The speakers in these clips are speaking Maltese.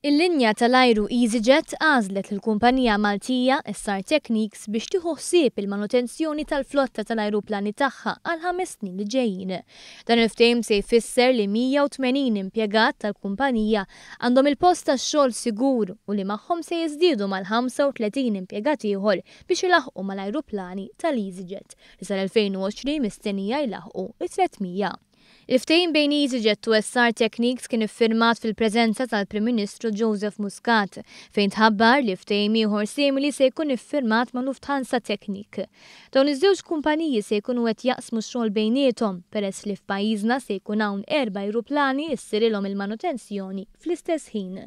Il-linja tal-ajru EasyJet għażlet lill-kumpanija Maltija SR Technics biex tieħu ħsieb il-manutenzjoni tal-flotta tal-ajruplani tagħha għall-ħames snin li ġejjin. Dan il-ftehim se jfisser li 180 impjegat tal-kumpanija għandhom il-post tax-xogħol sigur u li magħhom se jiżdiedu mal-35 impjegat ieħor biex ilaħħqu mal-ajruplani tal-EasyJet li sal-2020 mistennija jlaħħqu it-300. Il-ftehim bejn EasyJet u SR Technics kien iffirmat fil-preżenza tal-Prim Ministru Joseph Muscat, fejn tħabbar li ftehim ieħor simili se jkun iffirmat ma' Lufthansa Technik. Dawn iż-żewġ kumpaniji se jkunu qed jaqsmu x-xogħol bejniethom peress li f'pajjiżna se jkun hawn erba' ajruplani issirilhom il-manutenzjoni fl-istess ħin.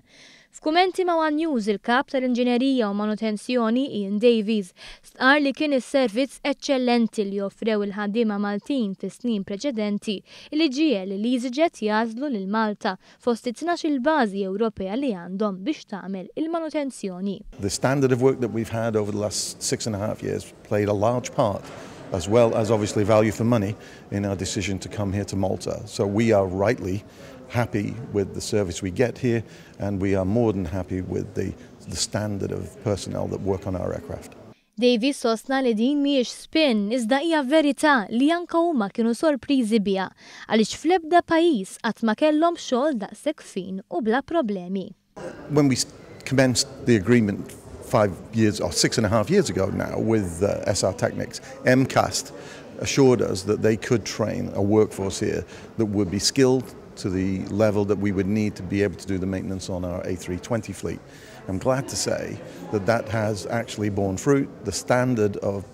F'kummenti ma' One News il-kap tal-Inġinerija u Manutenzjoni Ian Davies stqarr li kien is-servizz eċċellenti li offrew il-ħaddiema Maltin fis-snin preċedenti li ġiegħel lil EasyJet jagħżlu lil Malta fost it-12-il bażi Ewropea li għandhom biex tagħmel il-manutenzjoni. The standard of work that we've had over the last 6.5 years played a large part, as well as obviously value for money, in our decision to come here to Malta. So we are rightly happy with the service we get here, and we are more than happy with the standard of personnel that work on our aircraft. Davies sostna li din mhijiex spin iżda hija verità li anka huma kienu sorpriżi biha għaliex fl-ebda pajjiż qatt ma kellhom xogħol daqshekk fin u bla problemi. When we commenced the agreement 5 years or 6.5 years ago now with SR Technics, MCAST assured us that they could train a workforce here that would be skilled to the level that we would need to be able to do the maintenance on our A320 fleet. I'm glad to say that that has actually borne fruit. The standard of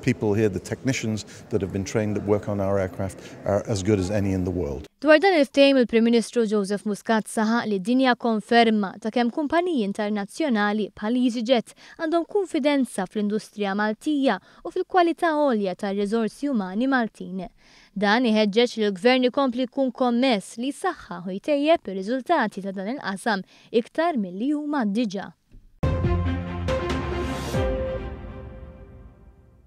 people here, the technicians that have been trained that work on our aircraft, are as good as any in the world. Dwar dan il-ftehim, il-Prim Ministru Joseph Muscat saħaq li din hija konferma ta' kemm kumpaniji internazzjonali bħal EasyJet għandhom konfidenza fl-industrija Maltija u fil-kwalità għolja tar-riżorsi umani Maltin. Dan iħeġġeġ li l-gvern ikompli jkun kommess li jsaħħaħ u jtejjeb ir-riżultati ta' dan il-qasam iktar milli huma diġà.